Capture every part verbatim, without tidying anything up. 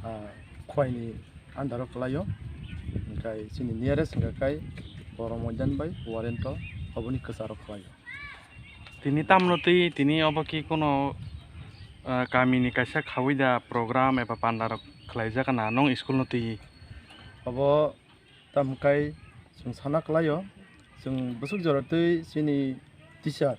ah, Khwaini under o khlaio. Hwnkhe chini nearest hwnkhe khai Borom Moidan bai Warento, oboni kwcharo khlaio. Tini tamno twi, tini obo ki kono, ah, kamini kaisa khawi da program eba panda rok khlaijak na nong school no twi? Obo tamkai chwng sana khlaio, chwng bwswk jora twi chini teacher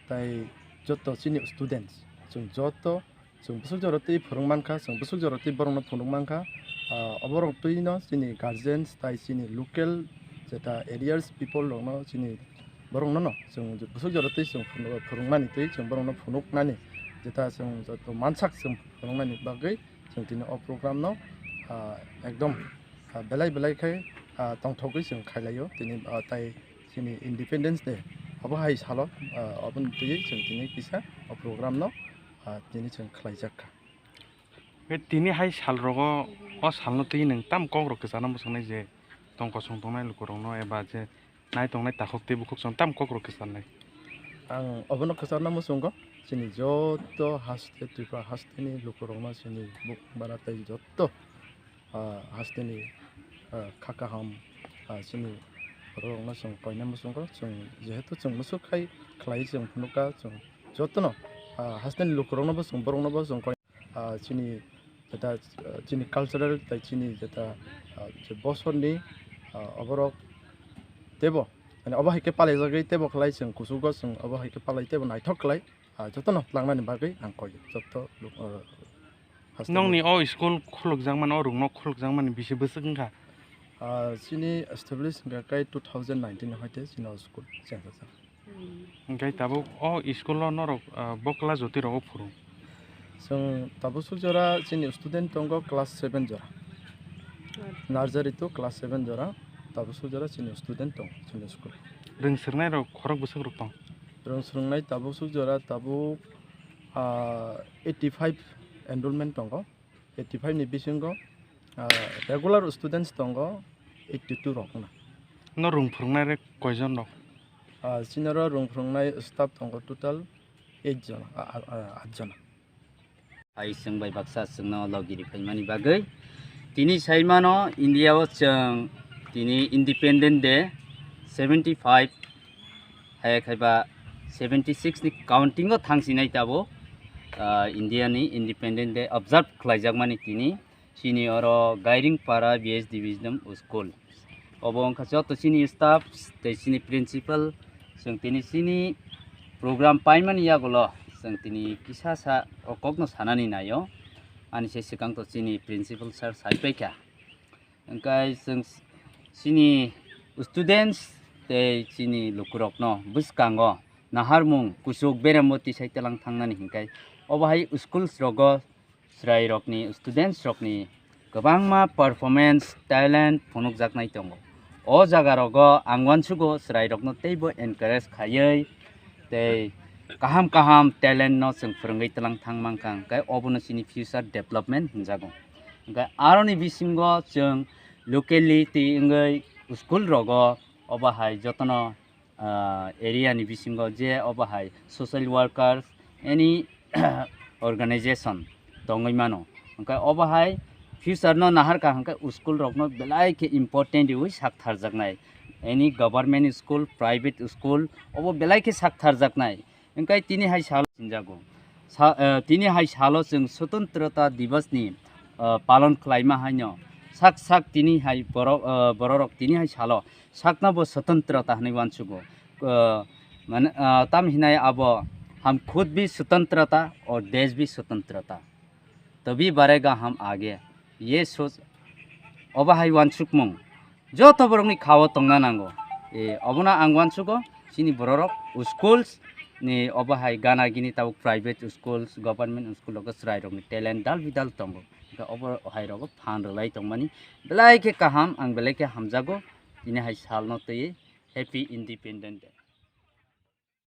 tai joto chini students, chwng joto chwng bwswk jora twi phwrwng mankha, chwng bwswk jora twi borokno phunuk mankha. Ah, oborok twino chini guardians tai chini local jeta areas people rokno chini borokno no chwng bwswk jora twi chwng phunuk, phwrwngmani twi chwng borokno phunuknani jeta chwng joto mansak chwng phunuknani bagwi chwng tini o program no, ah, ekdom, ah, belai belai khe, ah, tongthogwi chwng khailaio tini, ah, tai chini Independence Day obo hai salo, ah, oboni twi chwng tini kisa o program no, ah, tini chwng khlaijak kha. Be tini hai sal rogo, o salno twi nwng tam kok rok kwchana mwswknai je tong kosong tongnai lukurokno eba je nai tongnai takhuk tei bukhuk chwng tam kok rok kwcharnai? Ang obono kwcharna muchungo, chini joto haste, Tripura hasteni lukurokno, chini buk bara tei joto, ah, hasteni, ah, kha kaham, ah, chini borokno chwng koina muchungo, chwng jehetu chwng mwswk khai khlai chwng phunukha, chwng jotono, ah, hasteni lukurokno bo chwng, borokno bo chwng koi-, ah, chini jeta, ah, chini cultural tai chini jeta, ah, je bosorni, ah, oborok teibo, mane, obo hai khe palaijagwi teibo khlai chwng kuchugo, chwng obo hai khe palai teibo naithok khlai, ah, jotono tlangnani bagwi ang koi joto luk-, ah, hasteni. Nongni o school khulukjakmani, o rungno khulukjakmani bisi bwswk wngkha? Ah, chini establish wngkha kai two thousand nineteen hoite chini o school chengjak. Hwnkhe tabuk o school o norok, ah, bo class jotwi rogo phuru? Chwng tabuk suk jora chini student tongo class seven jora. Nursery to class seven jora tabuk suk jora chini student tongo chini school. Rwng swrwngnai rok khorok bwswk rok tong? Rwng swrwngnai tabuk suk jora tabuk, ah, eighty five enrollment tongo. Eighty five ni bisingo, ah, regular students tongo eighty two rok wngna. No rwng phwrwngnai rok koijon rok? Ah, chini oro rwng phwrwngnai staff tongo total eight jona, ah, ah, ah, aat jona. Hai chwng bai baksa chwngno logi ri phaimani bagwi. Tini saimano India o chwng tini Independent Day seventy five, hai khaiba seventy six ni counting o thangsinai tabuk, ah, India ni Independent Day observe khlaijakmani tini. Chini oro Gairing Para B S Division School. Obo wngkha joto chini staff tei chini principal. Chwng tini chini program paimani yagulo chwng tini kisa sa o kokno sanani naio. Ani se swkang to chini principal sir sai paikha. Hwnkhe chwng chini students tei chini lukurokno bwskango naharmung kuchuk berembo tisai telang thangnani hwnkhe obo hai schools rogo chwrairokni, students rokni kwbangma performance, talent phunukjaknai tongo. O jaga rogo ang uansugo chwrairokno teibo encourage khaiwi tei kaham kaham talent no chwng phwrwngwi twlang thang mankha, hwnkhe obono chini future development hwnjago. Hwnkhe aroni bisingo chwng locality wngwi school rogo obo hai jotono ah, area ni bisingo je obo hai social workers, any organization tongwi mano. Hwnkhe obo hai future no naharkha hwnkhe school rokno belai khe important riwi sak tharjaknai. Any government school, private school, obo belai khe sak tharjaknai. Hwnkhe tini hai salo sinjago. Sa-, eh, tini hai salo chwng Swatantrata Divas ni, eh, palon khlaima haino sak sak tini hai borok, eh, bororok tini hai salo sakno bo Swatantrata hwnwi uansugo. Eh, mane, eh, tam hinai abo "Hum khud bhi swatantra tha aur desh bhi swatantra tha, tabhi badhega hum aage." Ye soch, obo hai uansukmung joto borokni khao tongna nango. E, obono ang uansugo, chini bororok schools ni obo hai gana gini tabuk private schools, government school rogo chwrairokni talent dal bidal tongo. Hwnkhe obo hai rogo phan rwlai tongmani belai khe kaham, ang belai khe hamjago. Tini hai salno twi Happy Independent Day.